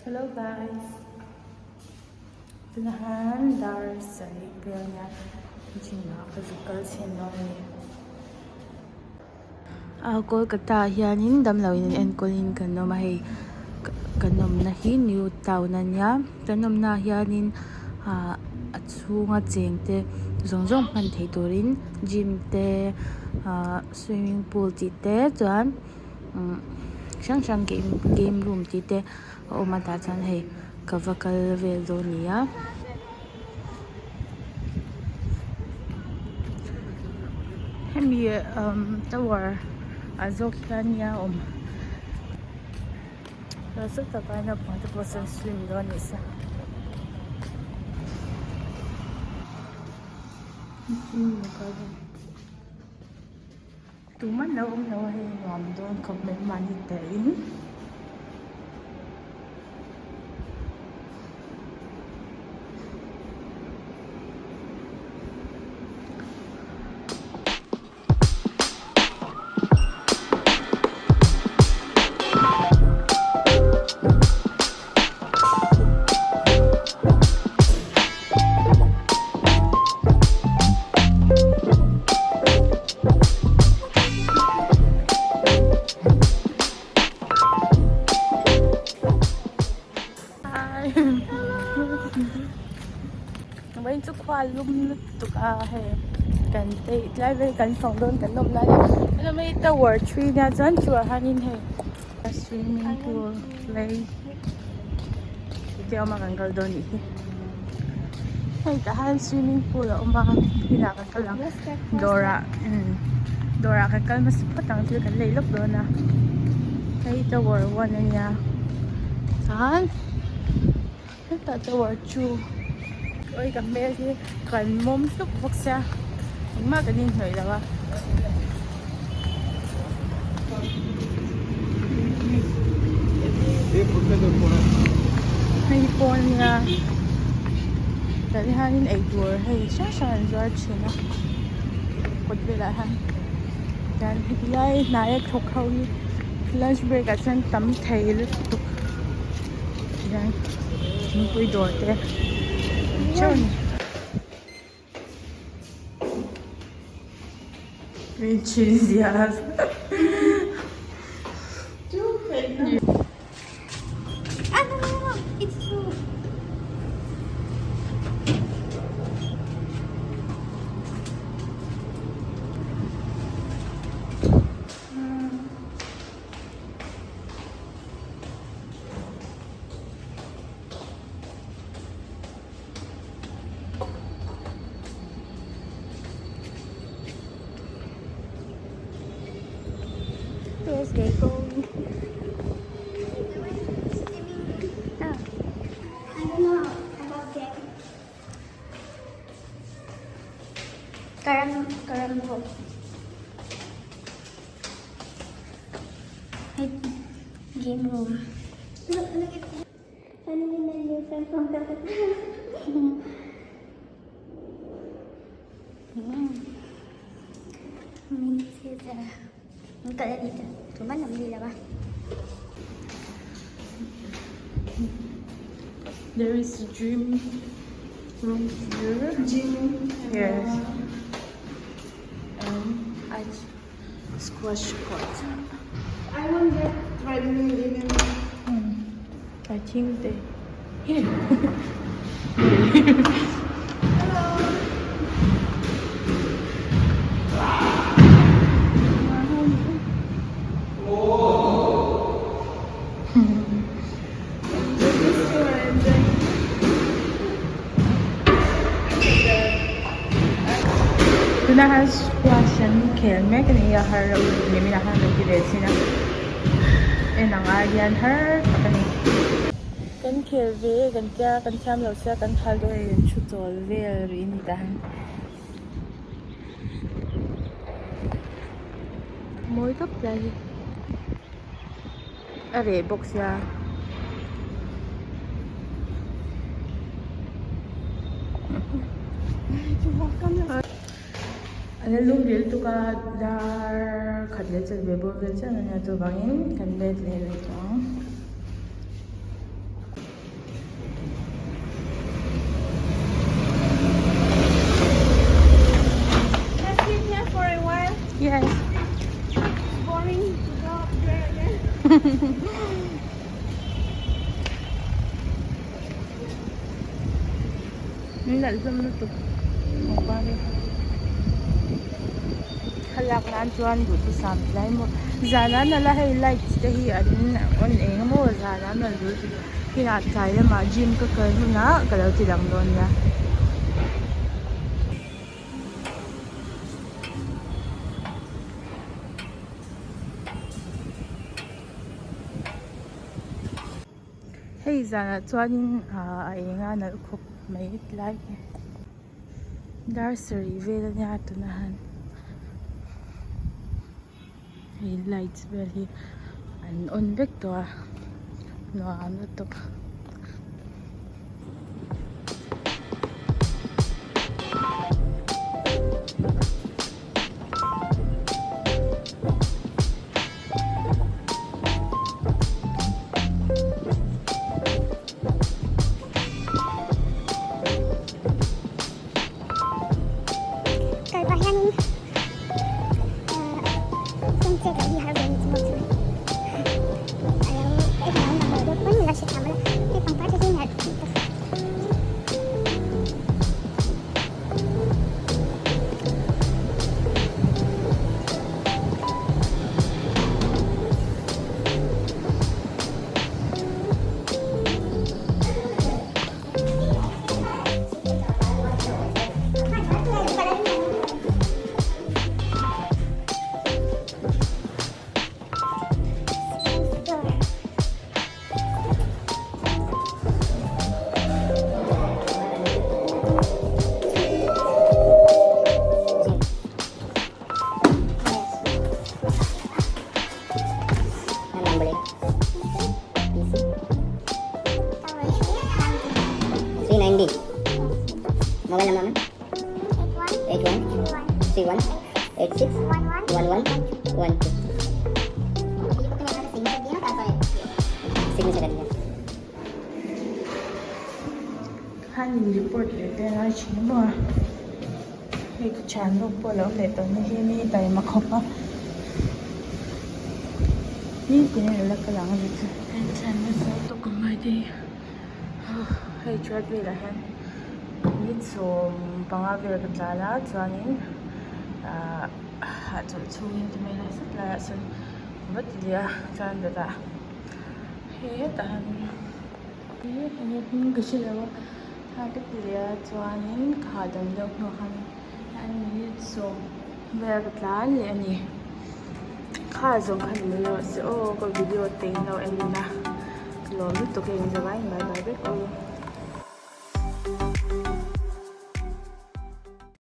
Hello guys tunah hian dar sarih vel ania gym ah ka zuk kal chhin dawn a ni. Ah Kolkata ah hianin damlo in enkawl in kan awm a hei kan awmna hi new town ania kan awmna ah hianin ah a chhunga cheng te zawng zawng hman theih turin gym te ah swimming pool tih te chuan umm hrang hrang game game room tih te a awm a tah chuan hei ka va kal vel dawn a ni a. Hemi umm tower ah zawk hian nia a awm nasa taka naupang te pawh sawn swim dawn a nih sia. Tumah an lo awm lo a hei nuam dawn khawp mai mahni telin. Vawiin chu khua lum lutuk a hei kan peih tlai vel kan fang dawn kan awm lai a ni hei tower three nia chuan chhuah hianin hei swimming pool lei te awm a kan kal dawn nih hi hei tah hian swimming pool a awm a inah kan kal ang dawrah umm dawrah kan kal hmasa phawt ang thil kan lei lawk dawn a hei tower one a nia chuan hetah tower two awi ka hmel hi kan mawm hlup bawk sia engmah kan inhnawih lo a. Hei pawn a nia tah hianin eitur hei hrang hrang an zuar thin a kawt velah hian chuan heti lai hnaia thawk ho hi lunch break ah chuan tam thei lutuk tihian thingpui dawr te awm theuh a ni. Let's get going. I don't know about game. Karam karam ho. Game room. Look, look at that. There is a gym room here. Gym. Yes. And I squash court. I want that treadmill even. I think they here. Tunah hian squash an khel mek a ni a har reuh lutuk nimin ah khan kan ti ve thin a en ang ai hian har tak a ni. Kan khel ve e kan tia kan thiam lo sia kan hal dawn a ni kan thu chawl vel rih a ni tah hian. Mawi tawp lai hi a reh bawk sia. A la lum ril tuk a dar khat leh chanve bawr vel chiah ania chuvangin kan let leh rih tawh ang. An nalh hlawm lutuk pangpar hi thlalak nan chuan duhthusam tlai maw zanah nalh a hei light te hi an on eng maw zanah nalh lutuk kinah tlai lamah gym ka kal hunah ka lo ti lang dawn nia. Hei zanah chuanin ah a eng a nalh khawp mai tilai hi dar sarih vel ania tunah hian hei light vel hi an on vek tawh a nuam lutuk. Kal pah hianin phone chet loh hi har ve ni chu maw chu a lo a lo lang lo deuh pawn la hre tham a hei pangpar te hi nalh tih tak. Khan in report leh te lai thin a maw hei ka thiannu pawh a lo leh tawh na hi mi taima khawp a nitin a la kal ang a ni chu kan thiannu sawi tawk ang mai te hi hei treadmill ah hian minute 15 vel ka tlan a chuanin ahh hahchawlh chhungin ti mai ila sat laiah sawn va ti leh a chuan dawtah hetah hian enge hming ka hre lo a kha ka ti leh a chuanin ka hahdam deuh hnuah khan minute sawm vel ka tlan leh a ni kha zawng kha ni mai rawh se aw ka video te in lo en a ka lawm lutuk e in zavaiin bye bye vek aw.